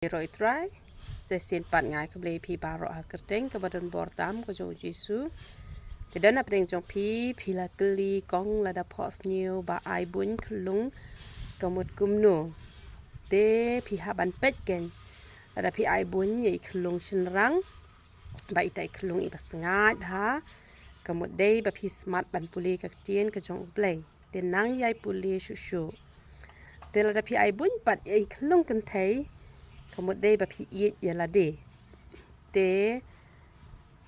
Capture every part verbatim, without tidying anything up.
Ïaroh ïa u Trai. Sa shisien pat nga ai khublei ïa phi baroh ha ka kyrteng kaba don bor tam ka jong u Jisu. Te don hapdeng jong phi, phi la kylli kong lada phohsniew ba ai buiñ khyllung ka mut kumno. Te phi hap ban peit keiñ, lada phi ai buiñ ïa i khyllung shynrang, ba ita i khyllung iba sngaid bha, ka mut dei ba phi smat ban pule ka ktien ka jong u Blei. Te nang ïai pule shuh shuh. Te lada phi ai buiñ pat ïa i khyllung kynthei, ka mut dei ba phi ïeit ïa lade. Te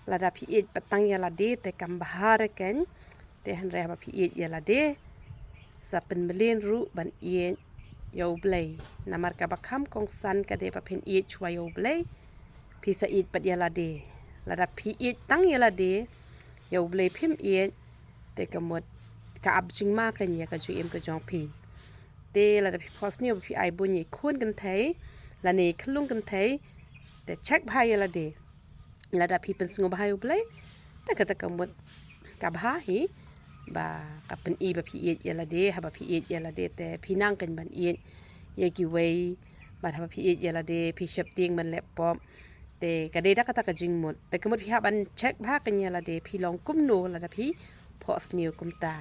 lada phi ïeit pat tang ïa lade te kam bha re keiñ. Te hynrei haba phi ïeit ïa lade, sa pynmlien ruh ban ïeit ïa u Blei. Namar kaba kham kongsan ka dei ba phin ïeit shuwa ïa u Blei, phi sa ïeit pat ïa lade. Lada phi ïeit tang ïa lade, ïa u Blei phim ïeit, te ka mut ka ap jingma keiñ ïa ka jingim ka jong phi. Te lada phi phohsniew ba phi ai buiñ ïa i khun kynthei lane i khyllung kynthei, te check bha ïa lade. Lada phi pynsngewbha ïa u Blei, te kata ka mut ka bha hi, ba ka pyni ba phi ïeit ïa lade. Haba phi ïeit ïa lade te phi nang keiñ ban ïeit ïa kiwei. Bad haba phi ïeit ïa lade phi sheptieng ban leh pop. Te ka dei da kata ka jingmut. Te ka mut phi hap ban check bha keiñ ïa lade, phi long kumno lada phi phohsniew kumta.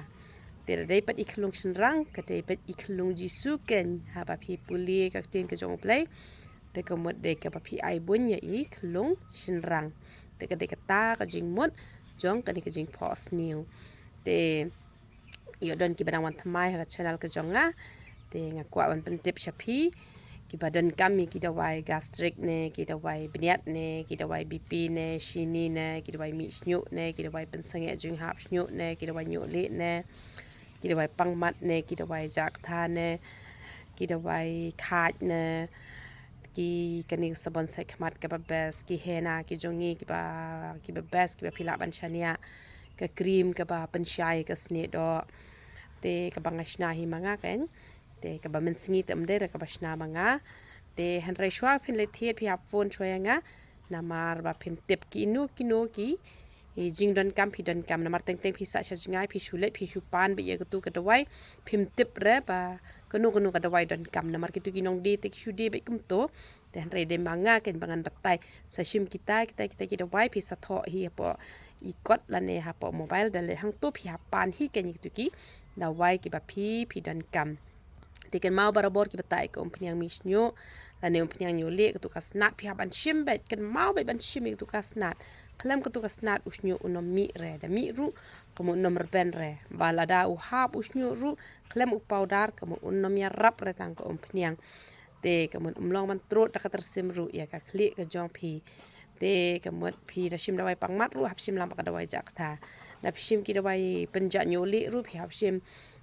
Te da dei pat i khyllung shynrang, ka dei pat i khyllung Jisu keiñ. Haba phi pule ka ktien ka jong u Blei, te ka mut dei kaba phi ai buiñ ïa i khyllung shynrang. Te ka dei kata ka jingmut jong kane ka jingphohsniew. Te ïoh don kiba dang wan thymmai ha ka channel ka jong nga. Te nga kwah ban pyntip sha phi, kiba donkam ïa ki dawai gastric ne, ki dawai bniat ne, ki dawai B P ne, shini ne, ki dawai mih shñiuh ne, ki dawai pynsangeh jinghap shñiuh ne, ki dawai ñiuh lieh ne, ki dawai pangmat ne, ki dawai jaktha ne, ki dawai khaj ne, ki kane ka sabon sait khmat kaba best, ki henna ki jong ngi kiba, kiba best, kiba phi lah ban shaniah, ka cream kaba pynshai ka snieh doh. Te kaba nga shna hi ma nga keiñ. Te kaba mynsngi te ym dei re kaba shna ma nga. Te hynrei shuwa phin leit thied phi hap phone shuwa ïa nga. Namar ba phin tip kino kino ki i jingdonkam phi donkam. Namar teng teng phi sah sha jngai phi shu leit phi shu pan beit ïa katu ka dawai, phim tip re ba kano kano ka dawai donkam. Namar kitu ki nongdie te ki shu die beit kumto. Te hynrei dei ma nga keiñ ba ngan batai. Sa shim kita kita kita ki dawai phi sa thoh hi hapoh i kot lane hapoh mobile, da leit hangto phi hap pan hi keiñ ïa kitu ki dawai kiba phi phi donkam. Te kynmaw barabor kiba tai ka umphniang mih shñiuh lane umphniang ñiuh lieh, katu ka snat phi hap ban shim beit, kynmaw beit ban shim ïa katu ka snat. Khlem katu ka snat u shñiuh un ym mih re, da mih ruh ka mut un ym rben re. Ba lada u hap u shñiuh ruh khlem u powder ka mut un ym ïarap re tang ka umphniang. Te ka mut um long ban trud da ka tyrsim ruh ïa ka khlieh ka jong phi. Te ka mut phi da shim dawai pangmat ruh hap shim lang bad ka dawai jaktha. Da phi shim ki dawai pynjah ñiuh lieh ruh phi hap shim,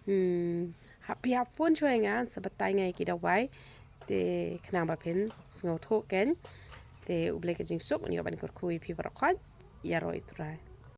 hmm, hap phi hap phone shuwa ïa nga sa batai nga ïa ki dawai. Te khnang ba phin sngewthuh keiñ. Te U Blei ka jingsuk un ïoh ban kyrkhu ïa phi baroh khoit. Ïaroh ïa u Trai.